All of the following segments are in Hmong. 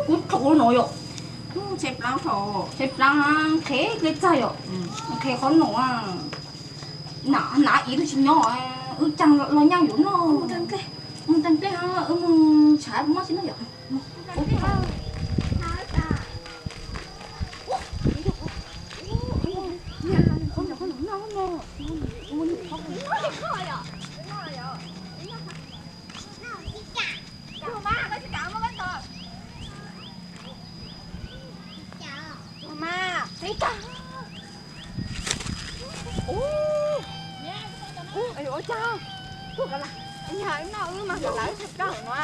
Kuv thaum no yom, tshee plaab, tshee plaab nqhis le txag yom, nqhis qhov no, nam ib tug tsis nyob, wb caag los nyaaj yuav noj. Mus tag nplej, wb mus tshav mob tsis noj yom. Ua cas, yog wb noj wb mas lawv tsis kawg no.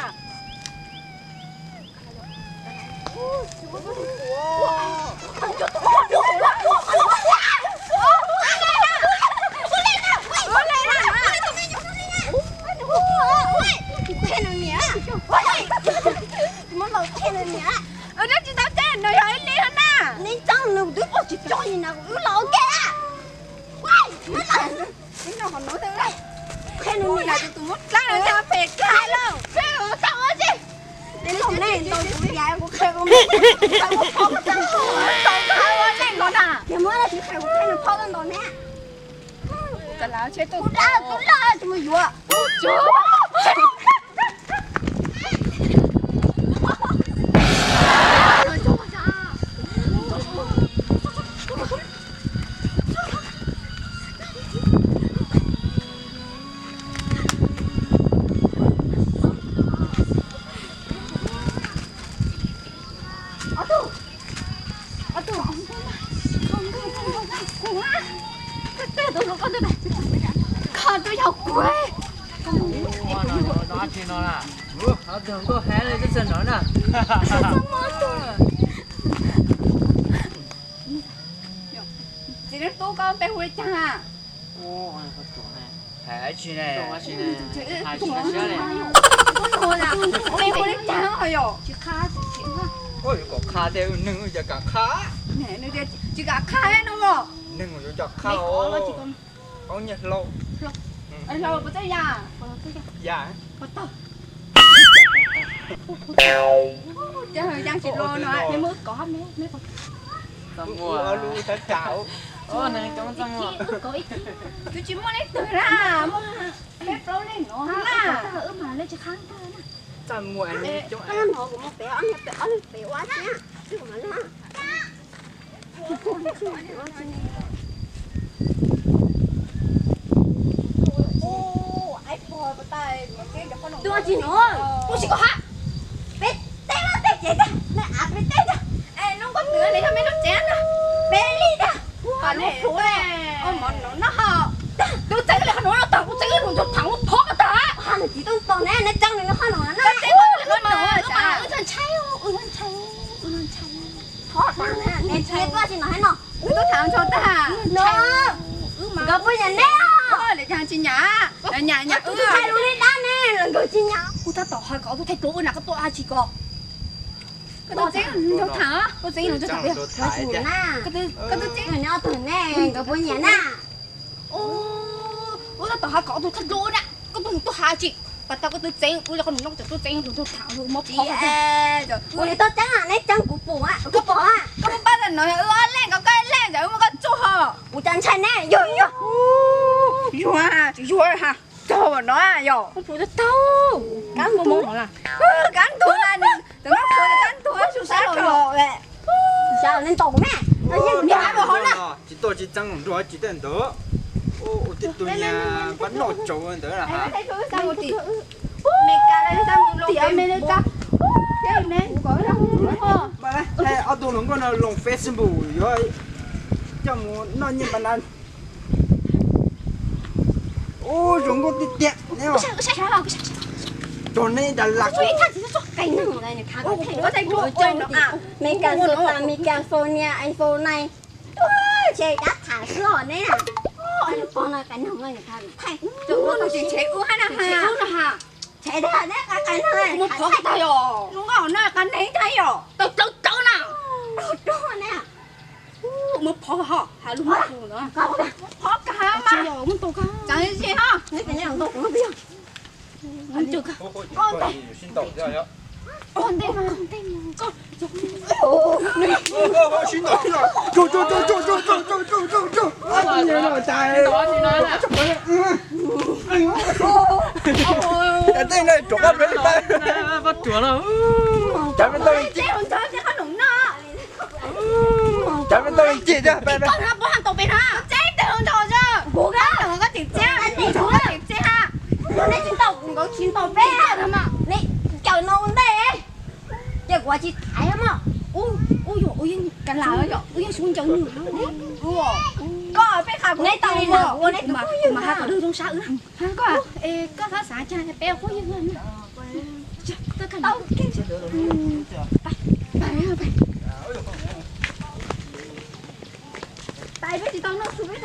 Neb tsis tau teb, nws yog ib li na. Neb txeeb nws twb pom tsis tso li na, wb los ua ke. Qhia nws niam tus tus muab dlaab no yog phem kawg lauj. Qhia ua tau ua si. Neb los nej ntaus kuv yam kuv qhia kuv, qhia kuv phob kuv tau. Tau qhia ua leej no na. Yog muab dab tsi qhia kuv qhia nws phob tau ntaus neb. Kuv dab kuv dab tsis muaj yuav. Koj twb yog kuv. Ob tug hluas nkauj heev li, twb txog nov na. Txiv neej tub, koj npe hu li cas? Hais tsis ne. Npe hu li cas yom? Ua yuav kom qha thiab, neeg ua cas kam qha. Tsis kam qha no. Neeg ua yuav coj qha. Nyiaj hlau. Hlau puas tau ya? Ya. Yaa tsis los no, muab kov me me. Twb tsis muaj leej twg na, muaj peb plaub leej no na. Txaj muag, koj nyob no kuv muab pem ob niag pem ob leeg pem ua thiab. Tus tsis no, tus tsis koj hab. Peb teb lawm tej ces tag, neb av peb teb tag. Es lub nkuaj twm ne yog meb lub tsev na, peb li tag. Pab lub plhuav ne, mov nov noj ho. Tus txeev li qhov nuav no tag, kuv txeev lub nrog thaam ua phob ko tag. Hab nws txiv tuaj tos neb, neb txeev nws qhov nuav na. Wb ntshai, wb ntshai, wb ntshai. Phob tag na, neb txeev tuaj tsis no hab no. Wb tuaj thaam nrho tag. No, nkawd puas nyiam neb? Lawv tsis nyiam, nyiam nyiam wb. Thaij lub neb dab ne, nkawd tsis nyiam. Kuv tab tom hais kom koj thaij pluav wb na, koj tuaj dab tsi ko? Koj tuaj txeev nrog thaam, koj txeev nrog thaam. Koj tuaj txeev neb ob tug ne, nkawd puas nyiam na? Wb tab tom hais kom koj thaij pluav wb na, koj tuaj tuaj hais tsi? Pas tag koj twb txeev wb li qhov nus no, koj tseem tuaj txeev nrog thaam, wb muab phob. Ua li koj txeev, neb txeev kuv pum, kuv pom. Koj puas pab tag no yog wb ob leeg, koj ib leeg, wb muab koj tsuj ho. Kuv cas ntshai ne, yog yog. Yuag, yuag ha, tog no yog. Kab ntug, kab ntug na, kab ntug, sab los. Sab los ntaus kuv me. Tsis tuaj tsis txeev nrog tsis tej ntawd. Ua tej tug niag npaj noj tsaus ntawd na ha. Ob tug hluas nkauj no los Facebook yuav coj mus noj nyiaj npaj na. Ub, zoo nkauj tiag tiag ne. Tso neb da la. Meskas xo tas, Meskas xo nias, iPhone nine. Ces dab tham xwb os neb na. Pog no qas noog no thaij. Tseem tshev ub hab na ha. Tshev tiag neb qas qas noog. Mus phov tag yom. Zoo nkauj na qas neeg tag yom. Tau rawv rawv na. Rawv rawv na. Mus phov ho, has lug mus phov no. Phov kag mas. Tseem tsis ho. Ntej mas, ntej mas, koj Tsuj, tsuj, tsuj, tsuj, tsuj, tsuj, tsuj, tsuj, tsuj, tsuj. Ab, tsis no, tsis no. Tej no ruam qab peb li pab. Pab ruam los. Cov me ntau li cim. Cov me ntau li cim thiab pab. Kuv tsis tau, kuv tsis tau peb. Cov no ua ntej. Ces kuv tsis thaiv mog. Ub, ub, yog ub yeej ka las yom, ub yeej sub ncaws nws. Koj peb qha kuv neb tau li no, ua neb tus mas ha kom zoo zoo sab wb. Koj, koj xav xav cas peb ua qub yawg. Tau, pais, pais. Pais peb tsis tau noj su peb